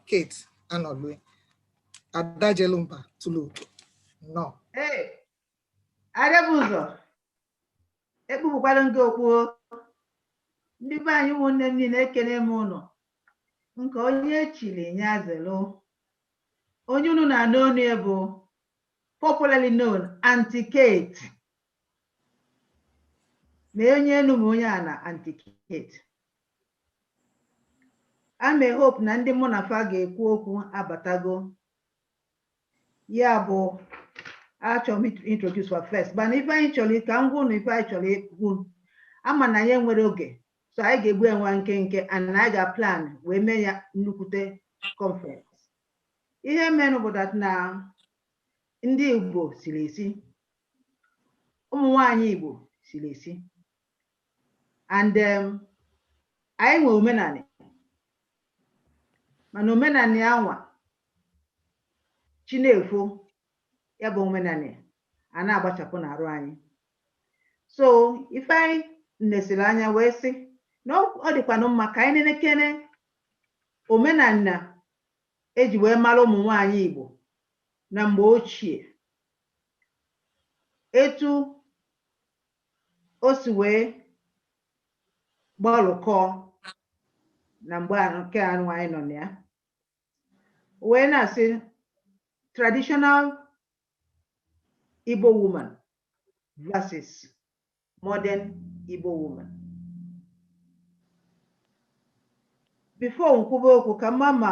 Kate Anọlue, Ada Jelumba Tulugo. Nnọọ. Ee, Adebụzọ, ekpupụkwala gị okpu o. Ndị be anyị, ụmụnne m niile, ekene m ụnụ. Nke onye chiri ya zelu. Onye unu na-anụ onu ya bụ popularly known Auntie Kate. Ma onye enu ma onye ana, Auntie Kate. A may hope na ndị mụ na fa ga-ekwu okwu abatago. Ya bụ, achọrọ m introduce for first, mana ife anyị chọrọ ka m gwa unu, ife anyị chọrọ ikwu, ama na anyị enwere oge, so anyị ga-egbu enwe nkenke and anyị ga-plan wee mee ya nnukwute conference. Ihe mere bụ that na ndị Igbo siri esi, ụmụ nwanyị Igbo siri esi, and anyị nwe omenani, mana omenani anwa chi na-efo, ya bụ omenani a na-agbachapụ n'arụ anyị. So ife anyị nesiri anya wee sị na ọ dịkwanụ mma ka anyị nenekene omenala eji wee mara ụmụ nwanyị Igbo na mgbe ochie, etu o si wee gbalụkọọ na mgbe nke anụ anyị nọ na ya, wee na-asị traditional Igbo woman versus modern Igbo woman. Before nkwube okwu, ka mma ma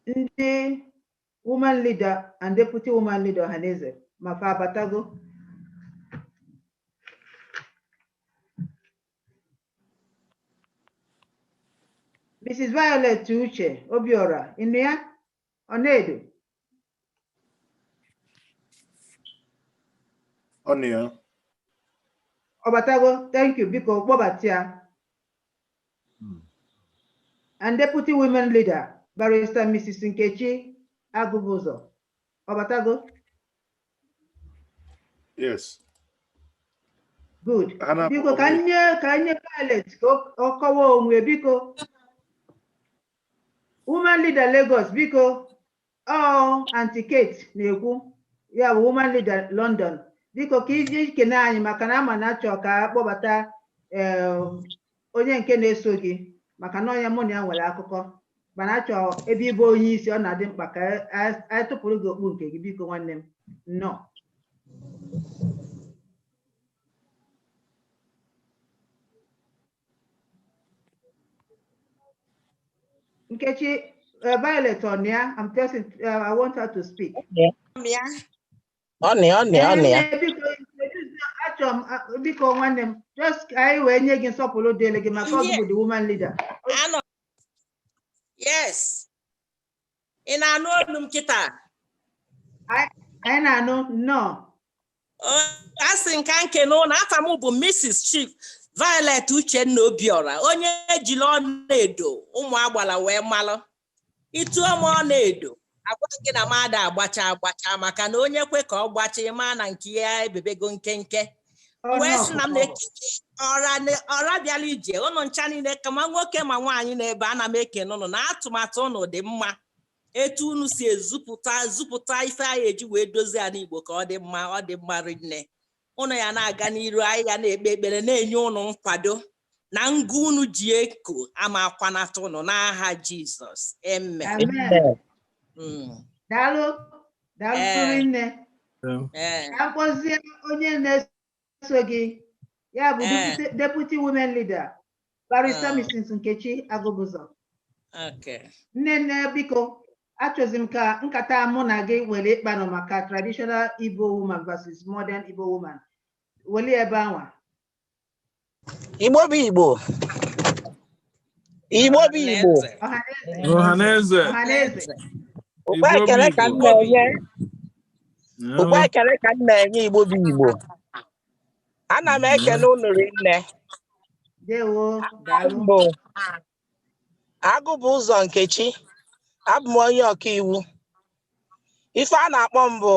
ndị woman leader and deputy woman leader Ọhaneze ma fa abatago. Mrs. Violet Uche Obiora, ịnụ ya? Ọ na-edo? Ọ nọ ya. Ọ batago? Thank you. Biko kpọbata ya. And deputy women leader, Barrister Mrs. Nkechi Agụbụzọ, ọ batago? Yes. Good. Ha na- Biko, ka nye Violet ka ọ kọwaa onwe. Biko, woman leader Lagos, biko, ọ Aunty Kate na-ekwu ya bụ woman leader London. Biko, ka iji kene anyị, maka na ama na achọ ka akpọbata onye nke na-eso gị, maka na onye mụ na ya nwere akụkọ, mana achọ ebe ịbụ onye isi, ọ na-adị mkpa ka anyị tụpụrụ gị okpu nke gị. Biko, nwanne m, nnọọ. Nkechi, Violet on ya? I'm testing, I want her to speak. Ọ nị, ọ nị, ọ nị ya. Ee, biko, introduce, achọrọ m, biko, nwanne m, just ka anyị wee nye gị nsọpụrụ dịrị gị, maka ọ gị bụ the woman leader. Anọ. Yes. Ị na-anụ olu m kịta? Anyị na-anụ, nnọọ. A sị nka nke n'ụlọ, afa m bụ Mrs. Chief Violet Uchenna Obiora, onye ejiri ọna edo ụmụ agbala wee malụ. Ịtụọ m ọna edo, agwa gị na mmadụ agbacha agbacha, maka na onye kwe ka ọ gbacha, ịma na nke ya ebebego nkenke. Wee sị na m na-ekele ọra bịara ije ụnụ ncha niile, kama nwoke ma nwaanyị na-ebe, ana m ekene ụnụ na atụmatụ ụnụ dị mma, etu unu si ezupụta zupụta ife anyị eji wee dozie ala Igbo ka ọ dị mma. Ọ dị mma rinne. Ụnụ ya na-aga n'iru, anyị ya na-ekpe ekpere, na-enye ụnụ nkwado na ngụ unu ji eko ama akwanata ụnụ n'aha Jizọs, amen. Amen. Daalụ, daalụ rinne. Ka m kpọzie onye na-eso gị, ya bụ deputy women leader, Barrister Mrs. Nkechi Agụbụzọ. Nne nne, biko, achọzi m ka nkata mụ na gị nwere ịkpanụ maka traditional Igbo woman versus modern Igbo woman, welie ebe anwa. Igbo bụ Igbo. Igbo bụ Igbo. Ọhaneze. Ọhaneze. Ọhaneze. Ụkpa Igbo bụ ekele ka m Igbo. na-enye. Ụkpa ekele ka m na-enye Igbo bụ Igbo. Ana m ekele unu rinne. Ndewo, daalụ. Bụ Agụ bụ ụzọ Nkechi. Abụ m onye ọkaiwu. Ife a na-akpọ m bụ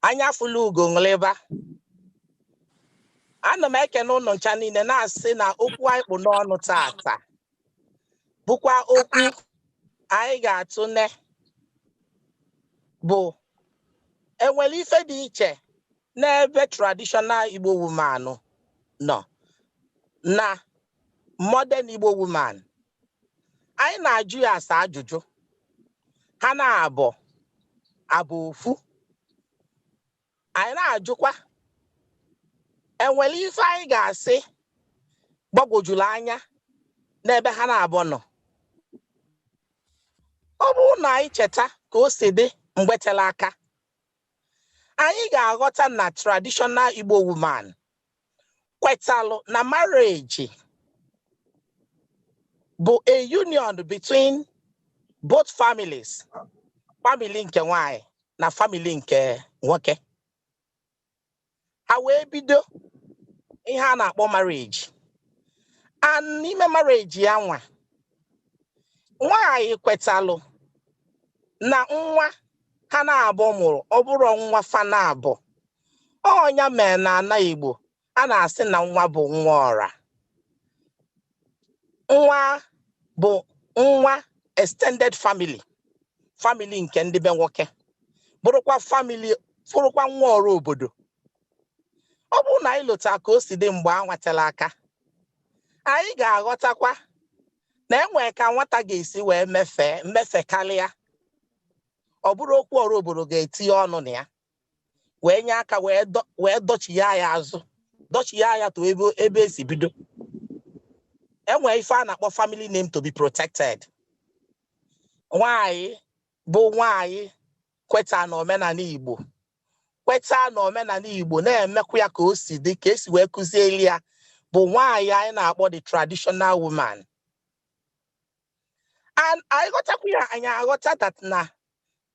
anya fụlụ ugo nglịba. Ana m ekene unu ncha niile, na-asị na okwu anyị kpụ n'ọnụ tata Bụkwa okwu anyị ga-atụle bụ enwere ife dị iche n'ebe traditional Igbo woman nọ na modern Igbo woman. Anyị na-ajụ ya asa ajụjụ ha na-abụ abụ ofu. Anyị na-ajụkwa, enwere ife anyị ga-asị gbagwojuru anya n'ebe ha na-abụ nọ? Ọ bụrụ na anyị cheta ka o si dị mgbe tere aka, anyị ga-aghọta na traditional Igbo woman kwetalụ na marriage bụ a union between both families, family nke nwanyị na family nke nwoke. Ha wee bido ihe a na-akpọ marriage, and n'ime marriage ya nwa nwanyị kwetalụ na nwa ha na-abụ mụrụ, ọ bụrụ nwa fa na-abụ ọnya mee na ana Igbo a na-asị na nwa bụ nwa ọra, nwa bụ nwa extended family, family nke ndị be nwoke, bụrụkwa family, bụrụkwa nwa ọrụ obodo. Ọ bụrụ na anyị lota ka o si dị mgbe a nwetara aka, anyị ga-aghọtakwa na enwere ka nwata ga-esi wee mefee mmefe karịa, ọ bụrụ okwu ọrụ obodo ga-etinye ọnụ na ya wee nye aka wee dọchigha ya azụ, dọchigha ya to ebe esi bido. Enwere ife a na-akpọ family name to be protected. Nwanyị bụ nwanyị kweta na omenala Igbo, kweta na omenala Igbo na-emekwa ya ka o si dị, ka esi wee kụzieli ya, bụ nwanyị anyị na-akpọ the traditional woman. And anyị ghọtakwa ya, anyị aghọta that na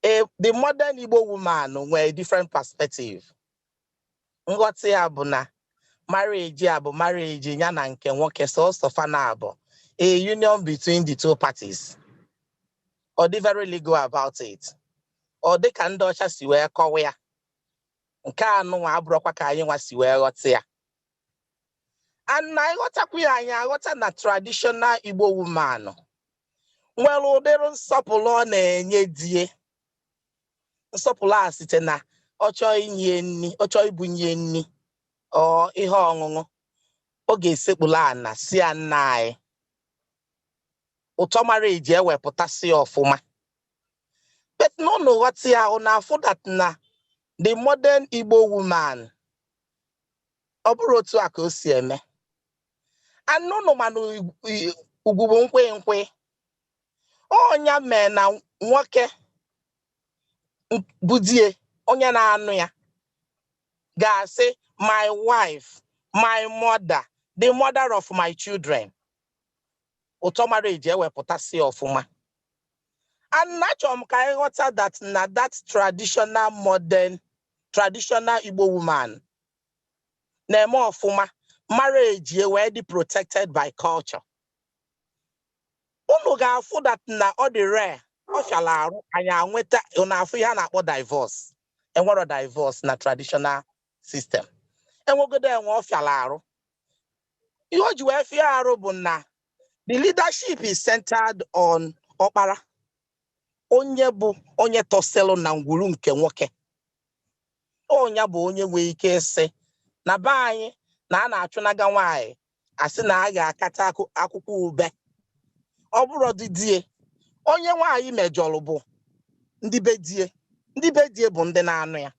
the modern Igbo woman nwere different perspective. Nghọta ya bụ na marriage ya bụ marriage ya na nke nwoke sọsọ fa na abụ, a union between the two parties. Ọ dị very legal about it. Ọ dị ka ndị ọcha si wee kọwa ya. Nke a nụnwa abụrụkwa ka anyị nwa si wee ghọta ya. And na ịghọtakwa ya, anyị aghọta na traditional Igbo woman nwere ụdịrị nsọpụrụ ọ na-enye die. Nsọpụrụ a site na ọ chọọ inye nri, ọ chọọ ibunye nri ọ ihe ọṅụṅụ, ọ ga-esekpuru ana si ya, "Nna anyị." Ụtọ mara eji ewepụtasị ya ọfụma. But na unu ghọta ya, unu afụ that na the modern Igbo woman, ọ bụrụ otu a ka o si eme. And unu mana ugwu bụ nkwe nkwe ọnya mee na nwoke bụ die, onye na-anụ ya ga-asị, "My wife, my mother, the mother of my children." Ụtọ marriage ewepụtasị ya ọfụma. And achọrọ m ka anyị ghọta that na that traditional, modern traditional Igbo woman na-eme ọfụma, marriage ya wee dị protected by culture. Unu ga-afụ that na ọ dị rare, ọ fịara arụ anyị anweta, unu afụ ihe a na-akpọ divorce. Enwero divorce na traditional system. Enwegodo enwe, ọ fịara arụ. Ihe o ji wee fịa arụ bụ na the leadership is centered on ọkpara, onye bụ onye tọsịlụ na ngwuru nke nwoke. Onye bụ onye nwere ike ịsị na be anyị na a na-achụnaga nwaanyị, asị na a ga-akata akwụkwọ ube. Ọ bụrụ dị die, onye nwaanyị mejọrọ bụ ndị be die, ndị be die bụ ndị na-anụ ya.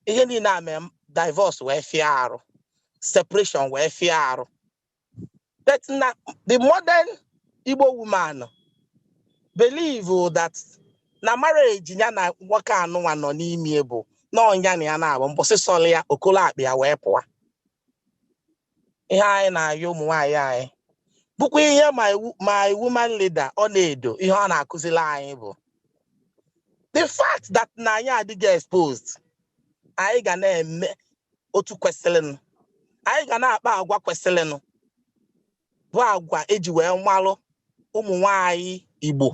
Ihe niile a mee divorce wee fịa arụ, separation wee fịa arụ. But na the modern Igbo woman believe that na marriage ya na nwoke anụnwa nọ n'ime bụ na ọnya na ya na-abụ mbọsị sọlị ya okolo akpị ya wee pụọ. Ihe anyị na-ayọ ụmụ nwaanyị anyị bụkwa ihe my woman leader ọ na-edo, ihe ọ na-akụziri anyị bụ the fact that na anyị adịghị exposed, anyị ga na-eme otu kwesịrịnụ, anyị ga na-akpa agwa kwesịrịnụ, bụ agwa eji wee malụ ụmụ nwanyị Igbo.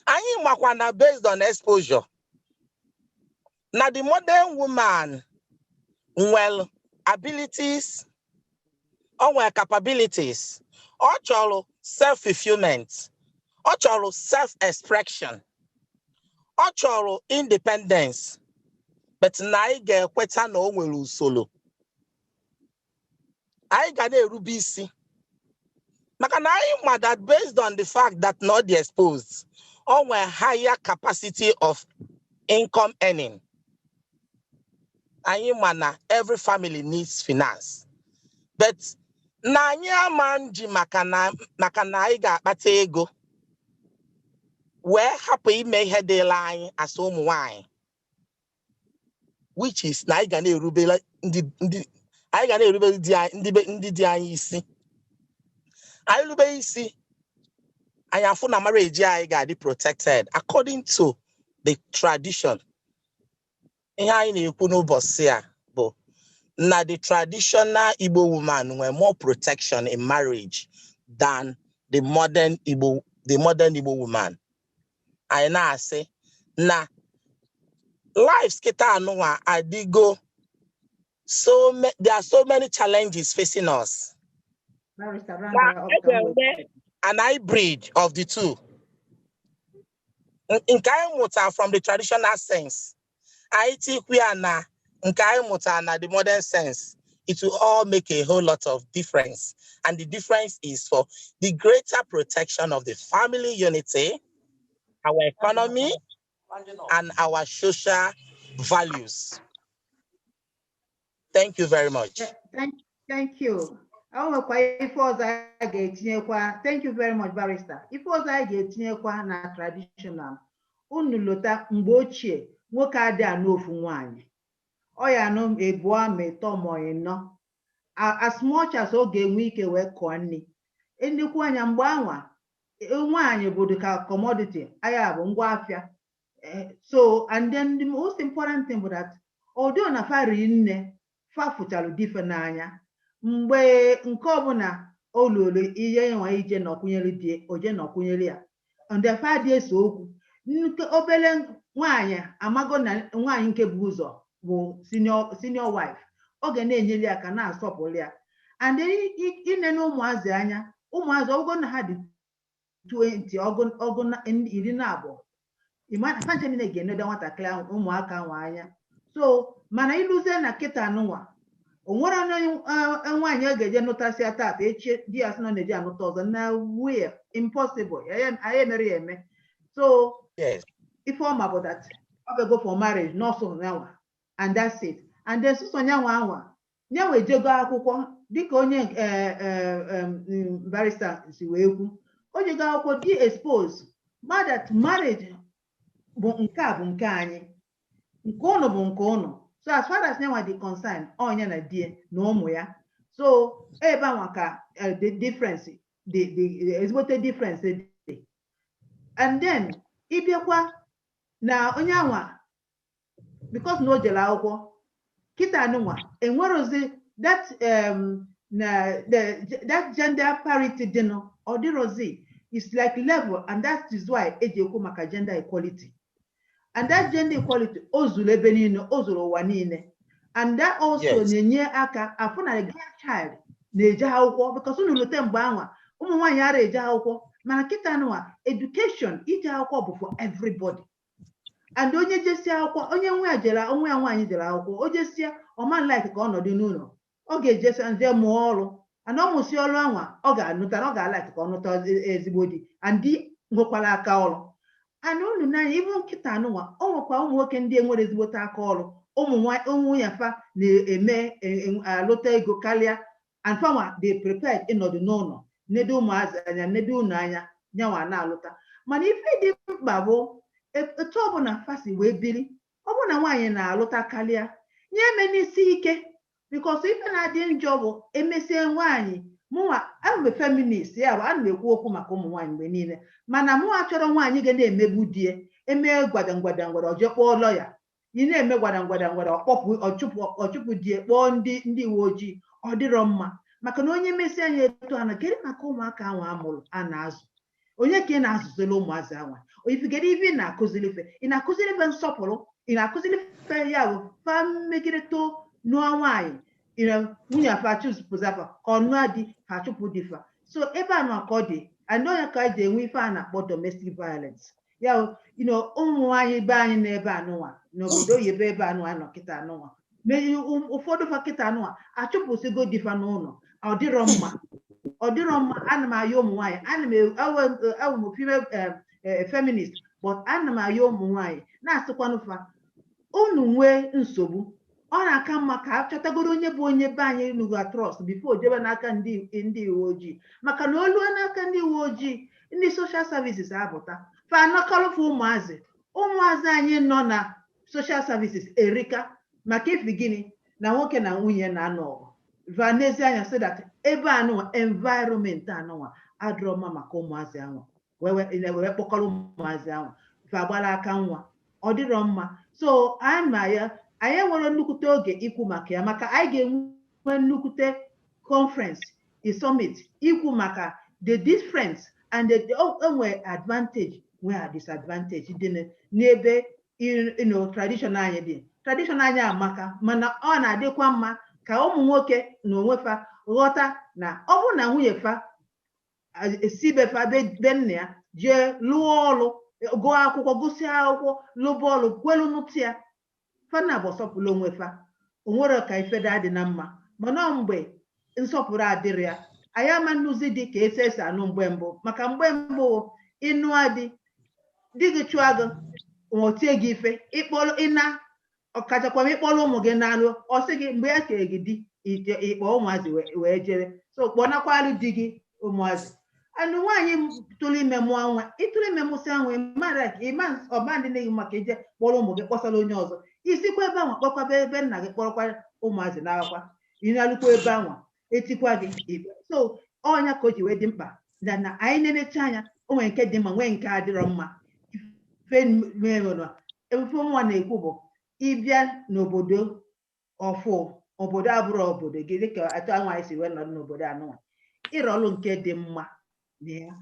Anyị makwa na based on exposure na the modern woman nwere abilities, o nwere capabilities, Ọ chọrọ self-fulfillment, ọ chọrọ self-expression, ọ chọrọ independence, but na anyị ga-ekweta na o nwere usoro anyị ga na-erube isi, maka na anyị ma that based on the fact that not the exposed, o nwere higher capacity of income earning. Anyị ma na every family needs finance, but na anyị ama nji maka na anyị ga-akpata ego wee hapụ ime ihe dịla anyị as ụmụ nwanyị, which is na anyị ga na-erubere ndị anyị ga na-erubere di anyị, ndị ndị di anyị isi. Anyị rube isi, anyị afụ na marriage anyị ga-adị protected according to the tradition. Ihe anyị na-ekwu n'ụbọchị a bụ na the traditional Igbo woman nwere more protection in marriage than the modern Igbo woman. Anyị na-asị na lives kịta anụnwa adịgo so there are so many challenges facing us. Barrister, round Na up e ka m wee- ga-enwe an hybrid of the two. Nke anyị mụtara from the traditional sense, anyị tikwu ya na nke anyị mụtara na the modern sense, it will all make a whole lot of difference. And the difference is for the greater protection of the family unity, our economy, and our social values. Thank you very much. Thank you. O nwekwa ife ọzọ anyị ga-etinyekwa. Thank you very much, Barrister. Ife ọzọ anyị ga-etinyekwa na traditional. Unu lota mgbe ochie, nwoke adị anụ ofu nwaanyị. Ọ ya anụ ebụọ ma ịtọ ma ịnọ. As much as ọ ga-enwe ike wee kọọ nri. Nnekwu anya mgbe anwa, nwaanyị bụ dịka commodity, aya bụ ngwa afịa. So and then the most important thing bụ that although na fa ri nne, fa fụchalụ dife n'anya, mgbe nke ọbụla o luru ihe nwa ije nọkwunyere di, oje nọkwunyere ya, ndị fa dị ese okwu. Nke obere nwaanyị amago na nwaanyị nke bụ ụzọ bụ senior wife, ọ ga na-enyere ya aka, na-asọpụrụ ya. And then inene ụmụazị anya, ụmụazị ọgụgụ na ha dị 20, ọgụ 12, fancha niile ga-enedo nwatakịrị ahụ, ụmụaka ahụ anya. So mana ịlụzie na kịta anụnwa, o nwere onye nwaanyị ọ ga-eje nụtasịa tata, echi di ya sị na ọ na-eje anụta ọzọ na wee impossible. Anyị emere ya eme. So ife ọma bụ that ọ ga-go for marriage nọọsụ nyanwa, and that's it. And then sụsọ nyanwa anwa nyanwa ejego akwụkwọ, dịka onye barrister si wee kwu, o jego akwụkwọ, dị expose ma that marriage bụ nke a bụ nke anyị, nke ụnụ bụ nke ụnụ. So as far as nyanwa dị concerned, ọnya na die na ụmụ ya. So ebe anwa ka the difference, the ezigbote difference dị. And then ịbịakwa na onye anwa, because na o jere akwụkwọ kịta anụnwa, enwerozi that na that gender parity dịnụ, ọ dịrozi. It's like level, and that is why eji ekwu maka gender equality. And that gender equality, o zuru ebe niile, o zuru ụwa niile. And that also na-enye aka afụ na girl child na-eje akwụkwọ, because unu lute mgbe anwa, ụmụ nwaanyị ara eje akwụkwọ, mana kịta anụnwa, education, ije akwụkwọ bụ for everybody. And onye jesie akwụkwọ, onye nwa ya jere, nwa ya nwaanyị jere akwụkwọ, o jesie, ọma like ka ọ nọdụ n'ụlọ, ọ ga-ejesi nje mụọ ọrụ. And ọ mụsị ọrụ anwa, ọ ga-anụta, ọ ga-alike ka ọ nụta ezigbo di, and di nwekwara aka ọrụ. And unu n'anya, ibu nkịta anụnwa, o nwekwa ụmụ nwoke ndị enwere ezigbote aka ọrụ, ụmụ nwunye fa na-eme alụta ego karịa, and fanwa dị prepared ịnọdụ n'ụlọ nedo ụmụazị anya, nedo ụlọ anya, nyanwa na-alụta. Mana ife dị mkpa bụ etu ọbụla fasi wee biri, ọ bụrụ na nwaanyị na-alụta karịa, nye eme n'isi ike, because ife na-adị njọ bụ emesie nwaanyị. Mụnwa abụ m feminist, ya bụ ana m ekwu okwu maka ụmụ nwaanyị mgbe niile, mana mụnwa chọrọ nwaanyị ga na-emegbu di ya, eme gwadangwada ngwada, ọjọọ kpọọ lọya. Ị na-eme gwadangwada ngwada, ọkpọpụ, ọchụpụ, ọchụpụ di ya, kpọọ ndị uwe ojii. Ọ dịrọ mma, maka na onye mesie anya etu a na kedu maka ụmụaka ahụ amụrụ a na-azụ? Onye ka ị na-azụzili ụmụazị anwa? Kedu ife ị na-akụziri ife? Ị na-akụziri ife nsọpụrụ? Ị na-akụziri ife ya bụ fa megide too nụọ nwaanyị, nwunye afa chụpụzafa, ka ọ nụọ di fa chụpụ di fa. So ebe a nọ ka ọ dị, and onye ka eji enwe ife a na-akpọ domestic violence ya. Ụmụ anyị be anyị n'ebe anụnwa, n'obodo oyibo ebe anụnwa nọ kịta anụnwa, ụfọdụ fa kịta anụnwa achụpụsịgo di fa n'ụlọ. Ọ dịrọ mma, ọ dịrọ mma. Ana m ayọ ụmụ nwaanyị, ana m awụ m female feminist, but ana m ayọ ụmụ nwaanyị na-asịkwanụ fa, unu nwee nsogbu, ọ na-aka mma ka a chọtagoro onye bụ onye be anyị nuga trust before jebe n'aka ndị uwe ojii, maka na oluo n'aka ndị uwe ojii, ndị social services apụta, fa anakọrọfa ụmụazị. Ụmụazị anyị nọ na social services erika maka ifi gịnị na nwoke na nwunye na-anọ ọgụ. Va n'ezi anya so that ebe anụnwa, environment anụnwa adịrọ mma maka ụmụazị ahụ, wee kpọkọrọ ụmụazị ahụ, fa gbara aka nwa. Ọ dịrọ mma. So anyị ma ya, anyị enwere nnukwute oge ikwu maka ya, maka anyị ga-enwe nnukwute conference, a summit, ikwu maka the difference and the enwe advantage nwee disadvantage dị n'ebe tradition anyị dị. Tradition anyị amaka, mana ọ na-adịkwa mma ka ụmụ nwoke na onwe fa ghọta na ọ bụrụ na nwunye fa esi befa be nna ya jee lụọ ọlụ, gụọ akwụkwọ, gụsịa akwụkwọ, lụba ọlụ, kwelu nụtụ ya, fa na bụ sọpụrụ onwe fa, onwere ka ife dị na mma. Mana mgbe nsọpụrụ adịrị ya, anyị ama nnụzi dị ka esi esi anụ mgbe mbụ, maka mgbe mbụ ịnụ adị di gị chụọ gị, ma tie gị ife, ịkpọrọ ịna ọkachakwa ma ịkpọrọ ụmụ gị n'alụ, ọ sị gị mgbe ya kere gị di ịkpọ ụmụazị wee jere, so kpọnakwalụ di gị ụmụazị. Anụ nwaanyị tụrụ ime mụọ nwa, ịtụrụ ime mụsịa nwa, ịmara ịma ọba ndị nne gị maka ije kpọrọ ụmụ gị kpọsara onye ọzọ. Isikwa ebe ahụ kpọkwaba ebe nna gị, kpọrọkwa ụmụazị n'akwa, ịnalụkwa ebe ahụ etikwa gị ikpe. So ọnya ka o ji wee dị mkpa na anyị na-enecha anya, o nwere nke dị mma, nwee nke adịrọ mma. Ife efe nwa na-ekwu bụ ịbịa n'obodo ọfụ, obodo abụrụ obodo gị, dịka atụ ahụ anyị si wee nọrọ n'obodo anụnwa, ịrọlụ nke dị mma na ya,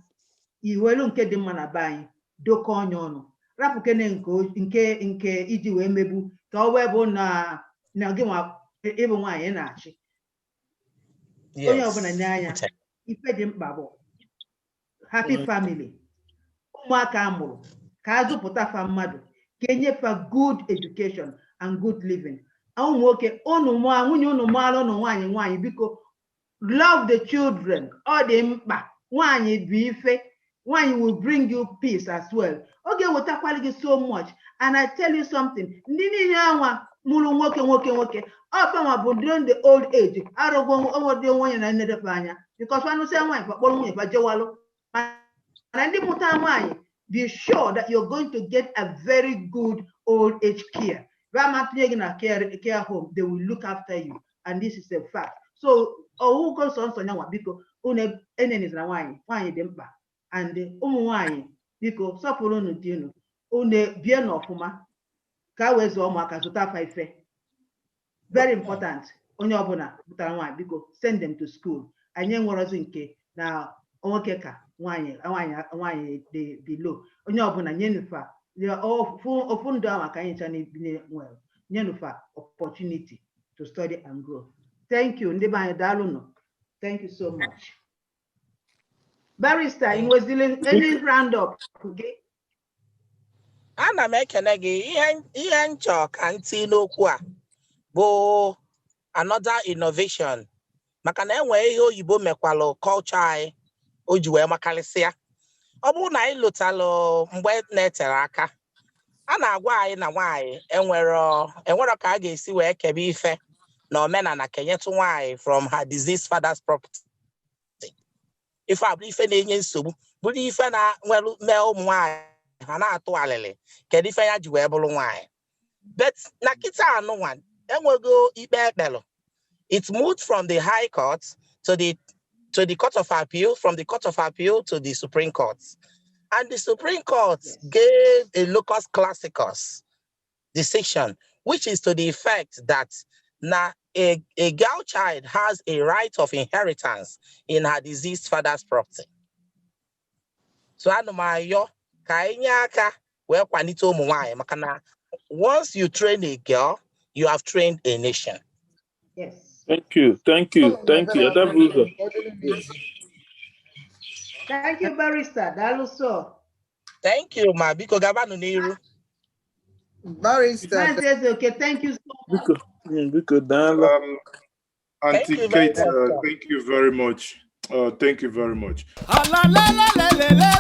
iwelu nke dị mma na be anyị, dokọ ọnya ọnụ, rapụkene nke iji wee megbu ka ọ wee bụ na gị nwa ịbụ nwaanyị na-achị onye ọbụla nye anya. Ife dị mkpa bụ happy family, ụmụaka a mụrụ ka a zụpụta fa mmadụ, ka enyefa good education and good living. Ụmụ nwoke, unu mụọ nwunye, unu mụọrọ ụnụ nwaanyị, nwaanyị biko love the children. Ọ dị mkpa. Nwaanyị bụ ife. Nwaanyị will bring you peace as well. Ọ ga-ewetakwala gị so much. And I tell you something, ndị niile anwa mụrụ nwoke nwoke nwoke ọfanwa bụ during the old age arụgo onwedị onwe na nnedefe anya, because anụsịa nwaanyị, fa kpọrọ nwunye fa jewalụ. Mana ndị mụta nwaanyị, be sure that you're going to get a very good old age care. Rama tinye gị na care home, they will look after you, and this is a fact. So ọwụgo nsọ nsọ nyanwa, biko unu enenizina nwaanyị. Nwaanyị dị mkpa. And ụmụ nwaanyị, biko sọpụrụ unu di unu, unu bie n'ọfụma ka a wee zụọ ụmụaka, zụta afa ife. Very important. Onye ọbụla pụtara nwaanyị, biko send them to school. Anyị enwerozi nke na nwoke ka nwaanyị, nwaanyị nwaanyị dị below. Onye ọbụla nyenufa ofu ndụ ahụ ka anyị ncha nwere, nyenufa opportunity to study and grow. Thank you, ndị be anyị, daalụnụ. Thank you so much. Barrister, ị nwezili any round up gị? Ana m ekene gị. Ihe nchọ ka ntị n'okwu a bụ another innovation, maka na enwee ihe oyibo mekwalụ culture anyị o ji wee makarịsịa. Ọ bụrụ na anyị lụtalụ mgbe na-etere aka, a na-agwa anyị na nwaanyị enwero ka a ga-esi wee kebe ife na omenala, kenyetụ nwaanyị from her deceased father's property. Ife a bụ ife na-enye nsogbu, bụrụ ife na nwere mee ụmụ nwaanyị ha na-atụ alịlị, kedu ife ya ji wee bụrụ nwaanyị? But na kịta anụnwa enwego ikpe ekpelụ. It moved from the high court to the court of appeal, from the court of appeal to the Supreme Court, and the Supreme Court gave a locus classicus decision, which is to the effect that now a girl child has a right of inheritance in her deceased father's property. So ana m ayọ ka anyị nye aka wee kwalite ụmụ nwanyị, maka na once you train a girl, you have trained a nation. Yes. Thank you, thank you, thank you. Adabuzo. Ọ dịrị m easy. Thank you, Barrister. Daalụ sọ. Thank you, ma. Biko gabanụ n'iru. Barrister. Maazị Ezeoke, thank you so much. Biko, biko daalụ. Thank Auntie you very Kate, much, sir. thank you very much. Thank you very much. Ala la la la la la.